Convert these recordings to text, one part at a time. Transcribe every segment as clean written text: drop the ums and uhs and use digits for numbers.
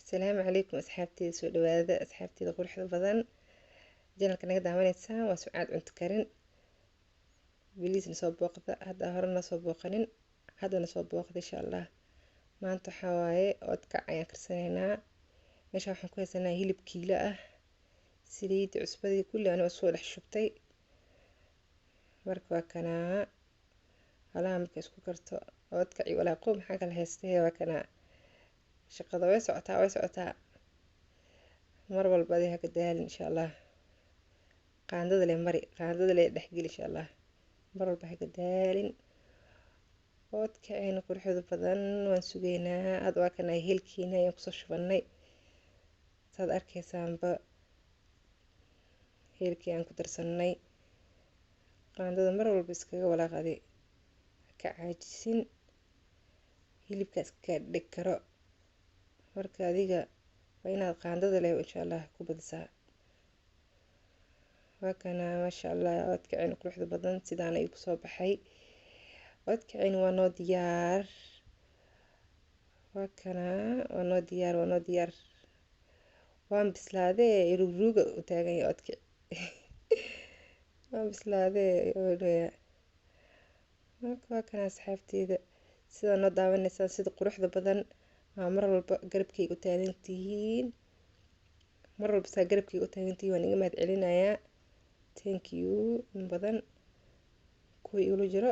Asalaamu calaykum asxaabteyda, soo dhawaada asxaabteyda quruxda badan. Channelka naga daawanaysaan waa Sucaad Cunto Karin. Please na soo booqda, hadda hore na soo booqanin, haddana soo booqda insha Allah. Maanta waxaa waaye oodkac ayaan karsanaynaa. Meesha waxaan ku haysanaa hilib kiilo ah, saliidii, cusbadii, kulli anigoo soo dhex shubtay. Marka waa kanaa halaha marka isku karto oodkac iyo walaaqo, maxaa kala haystay? Waa kanaa, shaqada way socotaa, way socotaa. Mar walba adi haka daalin insha Allah. Qaandada le mari, qaandada le dhexgeli insha Allah. Mar walba haka daalin. Oodkacayna quruxda badan waan sugaynaa. Hadda waa kana heelkiina ayaan kusoo shubanay, saad arkaysaanba heelkii aan ku darsanay. Qaandada mar walba iskaga walaaqadi, haka caajisin, hilibka iska dhig karo. Marka adiga waa inaad qaandada leh insha Allah ku badisaa. Waa kana, maasha Allah, oodkacayna quruxda badan sidaan ayuu kusoo baxay. Oodkacayna waa noo diyaar, waa kana, waa noo diyaar, waa noo diyaar. Waan bislaadee, rugruuga u taagan yahay oodkic. Waan bislaadee odhaya. Marka waa kana asxaabteyda, sidaa noo daawanaysaan, sida quruxda badan aa mar walba garabkayga u taagan tihiin. Mar walba saa garabkayga u taagan tihiin waan iga mahad celinayaa. Thank you in badan, kuwa igula jiro,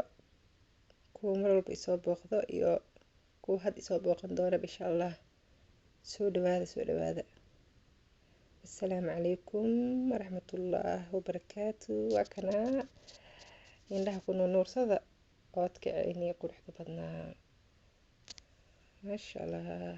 kuwa mar walba isoo booqdo iyo kuwa had isoo booqan doonaba insha Allah. Soo dhawaada, soo dhawaada. Assalaamu calaykum waraxmatullah wabarakaatu. Waa kanaa, indhaha ku nuunuursada oodkaceynii quruxda badnaa, maasha Allah.